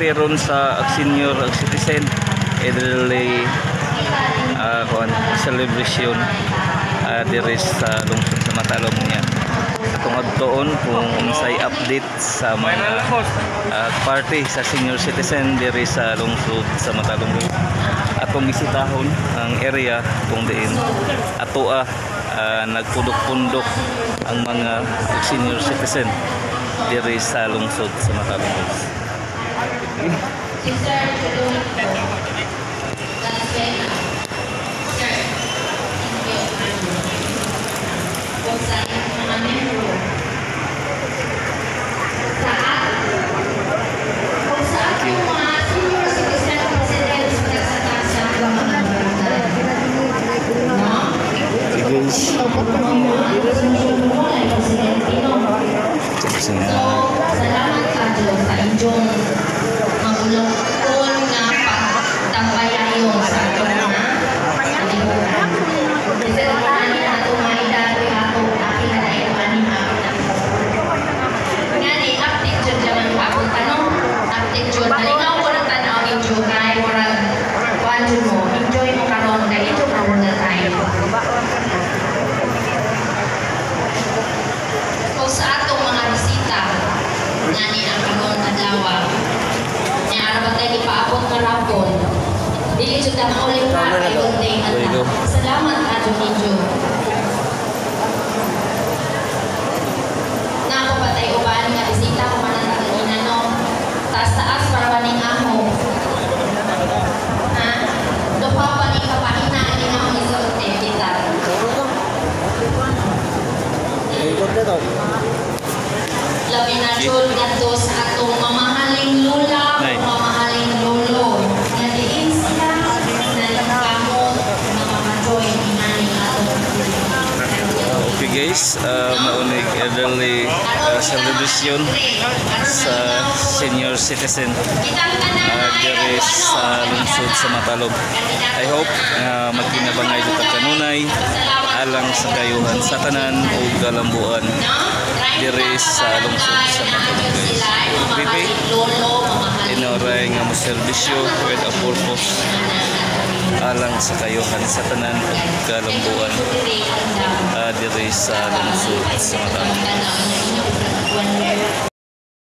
party ron sa senior citizen elderly kuan celebration diri sa lungsod sa Matalom niya. Atong adtoon kung unsay update sa mga party sa senior citizen diri sa lungsod sa Matalom. Atong bisitahon ang area kung diin atoa nagpundok-pundok ang mga senior citizen diri sa lungsod sa Matalom. Si Sir Ludovico Valenzuela. Sir, thank you. O sa inyong mga membro. Sa atong mga senior citizen presidents sa mga barangay. No? Okay guys. Mo ay presidente, no? Kasi So, salamat kadyo sa inyong magulong nga pagtambayayon sa atong mga kalibutan. Kasi ani ato maidad ato apil na ito ani hapit na. Ngani update jud naman akong tanong. Update jud, malingaw ko ng tanaw ninyo kay murag kuan jud mo, enjoy mo karon kay ito karon na tayo. O sa atong mga bisita ngani ang karon adlaw. Nya ara ba tayo ipaabot nga rapon. Dili jud ta mauli pa kay gunting There you go. Salamat adyo ninyo. Nako pa tayo uban nga bisita ko man ang taganina, no. Taas taas para ba ning aho. Ha? Duha pa ning kapahina ning akong isulti kita. Labi na jud ngadto sa atong mamahaling lula Nay. O mamahaling lolo. Nga diin sila naningkamot nga maka-join ingani atong Okay guys, maunig elderly celebration sa senior citizen diri sa lungsod sa Matalom. I hope nga magkinabangay ta kanunay alang sa kayuhan sa tanan ug galambuan diri sa lungsod sa Matalom, guys. Bibi, inoray nga mo serbisyo with a purpose alang sa kayuhan sa tanan ug galambuan diri sa lungsod sa Matalom. Thank you.